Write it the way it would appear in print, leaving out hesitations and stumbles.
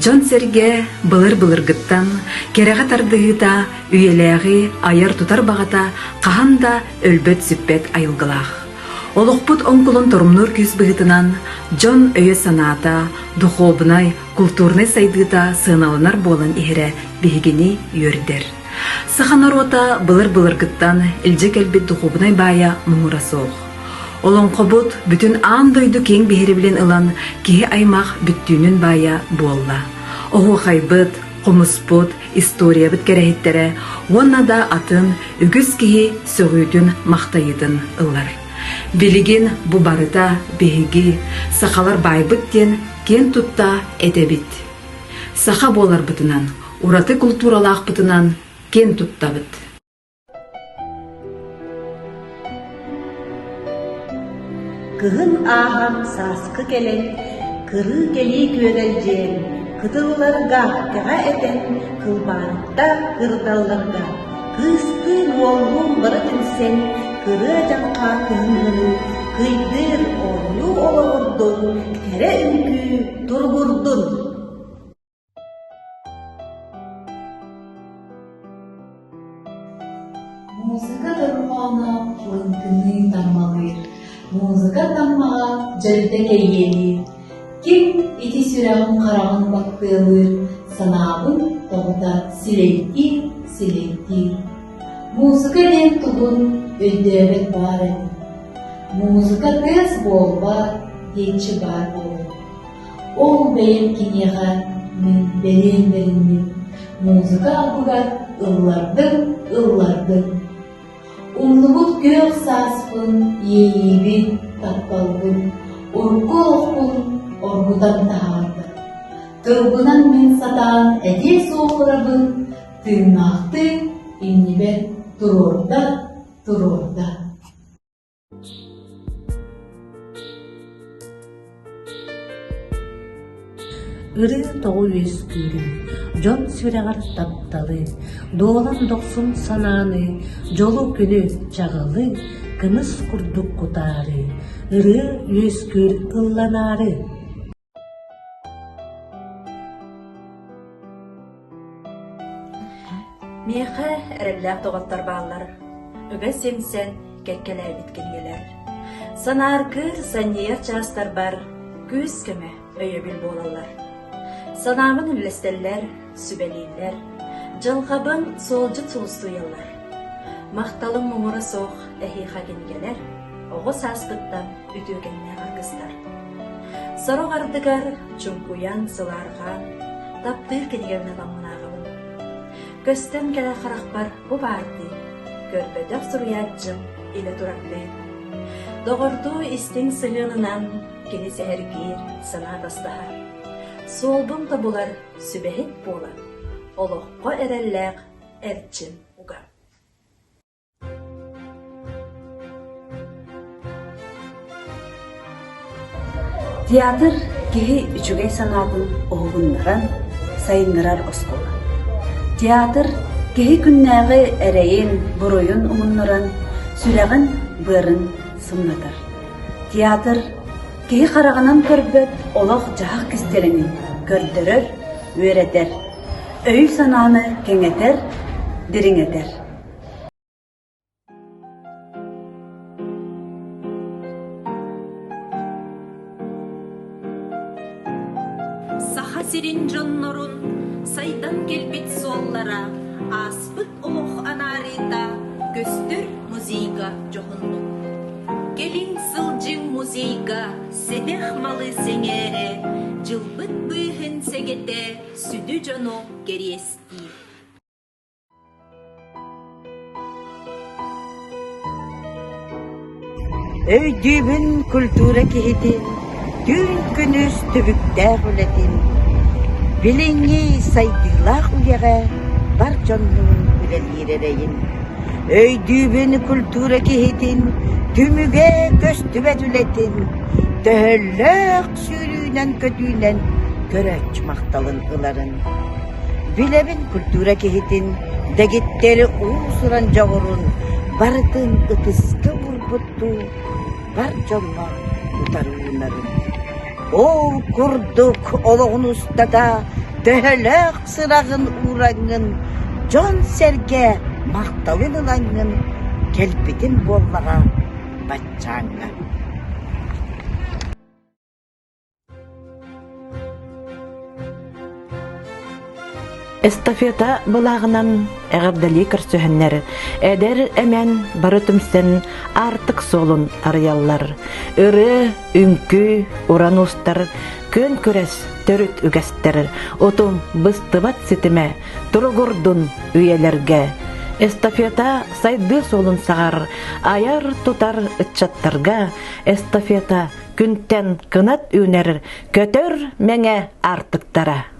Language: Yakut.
Дьон-сэргэ былыр-былыргыттан кэрэҕэ тардыһыыта, үйэлээҕи айар-тутар баҕата хаһан да өлбөт-сүппэт айылгылаах. Олохпут оҥкулун торумнуур күүс быһыытынан дьон өйө-санаата, духуобунай, култуурунай сайдыыта сыаналанар буолан иһэрэ биһигини үөрдэр. Саха норуота былыр-былыргыттан илдьэ кэлбит духуобунай баайа муҥура суох. Олоҥхобут бүтүн аан дойду киэҥ биһирэбилин ылан киһи аймах бүттүүнүн баайа буолла. Оһуохайбыт, хомуспут, историябыт кэрэһиттэрэ уонна да атын үгүс киһи сөҕүүтүн-махтайыытын ылар. Билигин бу барыта биһиги, сахалар баайбыт диэн киэн тутта этэбит. Саха буоларбытынан, ураты култууралаахпытынан киэн туттабыт. Кыһын ааһан сааскы кэлэн, кырыы кэлии күөгэлдьийэн, кытылларга кэҕэ этэн, кылбаарытта кырдалларга, кыыстыын уоллуун бары түмсэн, кырыа дьаҥха кыһыҥҥыны кыйдыыр оонньуу олоҕурдун, кэрэ үҥкүү туругурдун! Музыка дорҕооно лыҥкыныы таммалыыр, музыка таммаҕа дьөлүтэ кэйиэлиир, ким ити сүрэҕим хараҕын баттыалыыр, санаабын тоҕута силэйдиир, силэйдиир. Музыка диэн тугун өйдөөбөт баар эбит. Музыка тыас буолбат диэччи баар буолуо. Ол бэйэм киниэхэ мин бэлиэн бэринним, музыка албыгар ыллардым, ыллардым. Умнубут күөх сааспын, иэйиибин, тапталбын, урукку олохпун оргутан таһаарда. Тылбынан мин сатаан этиэ суох ырабын, тыыннаахтыы иннибэр туруорда, туруорда. Ырыа тоҕо үөскүүрүн, дьон сүрэҕэр тапталы, дуолан дохсун санааны, дьолу күнү чаҕылы, кымыс курдук кутаары, ырыа үөскүүр ылланаары. Миэхэ эрэллээх доҕоттор бааллар, ыга симсэн кэккэлээбит кинигэлэр. Санааргыыр, санньыйар чаастарбар күүс-көмө, өйөбүл буолаллар. Санаабын үллэстэллэр, сүбэлииллэр, дьылҕабын суолдьут сулустуйаллар. Махталым муҥура суох эһиэхэ кинигэлэр, оҕо сааспыттан үтүөкэннээх аргыстар. Сорох ардыгар чуҥкуйан, сылаарҕаан, таптыыр кинигэбин ыламмын ааҕабын. Көстөн кэлэр харахпар бу баардыы, көрбөтөх суруйааччым илэ турардыы. Доҕордуу истиҥ сыһыанынан кини сэһэргиир, санаа атастаһар. Суолбун тобулар сүбэһит буолан, олоххо эрэллээх эрчим угар. Театр киһи үчүгэй санаатын уһугуннаран сайыннарар оскуола. Театр киһи күннээҕи эрэйин, буруйун умуннаран, сүрэҕин, быарын сымнатар. Театр киһи хараҕынан көрбөт олох-дьаһах кистэлэҥин көрдөрөр, үөрэтэр, өйү-санааны кэҥэтэр, дириҥэтэр. Саха сирин дьоннорун сайдан кэлбит суоллара, ааспыт олох анаарыыта көстөр музейга дьоһуннук. Кэлин сылдьыҥ музейга сэдэх малы сэҥээрэ, дьылбыт быыһын сэгэтэ сүдү дьону кэриэстиир. Өйдүүбүн культура киһитин, түүн-күнүс түбүктээх үлэтин, билиҥҥи сайдыылаах үйэҕэ бар дьоннуун үлэлиир эрэйин. Өйдүүбүн культура киһитин түмүгэ көстүбэт үлэтин, төһөлөөх сүүрүүнэн-көтүүнэн көрөөччү махталын ыларын. Билэбин культура киһитин, дэгиттэри уус-уран дьоҕурун барытын ытыска уурбуттуу бар дьоҥҥо утары уунарын. Ол курдук олоҕун устата Төһөлөөх сыраҕын уураҥҥын, дьон-сэргэ махталын ылаҥҥын кэлбитин буоллаҕа баччааҥҥа. Эстафета былааҕынан эҕэрдэлии көрсүһэннэр, эдэр эмэн бары түмсэн аартык суолун арыйаллар. Ырыа, үҥкүү, уран уустар, күөн күрэс, төрүт үгэстэр, утум быстыбат ситимэ туругурдун үйэлэргэ. Эстафета сайдыы суолун саҕар, айар-тутар ыччаттарга эстафета күнтэн кынат үүнэр көтөр мэҥэ аартыктара.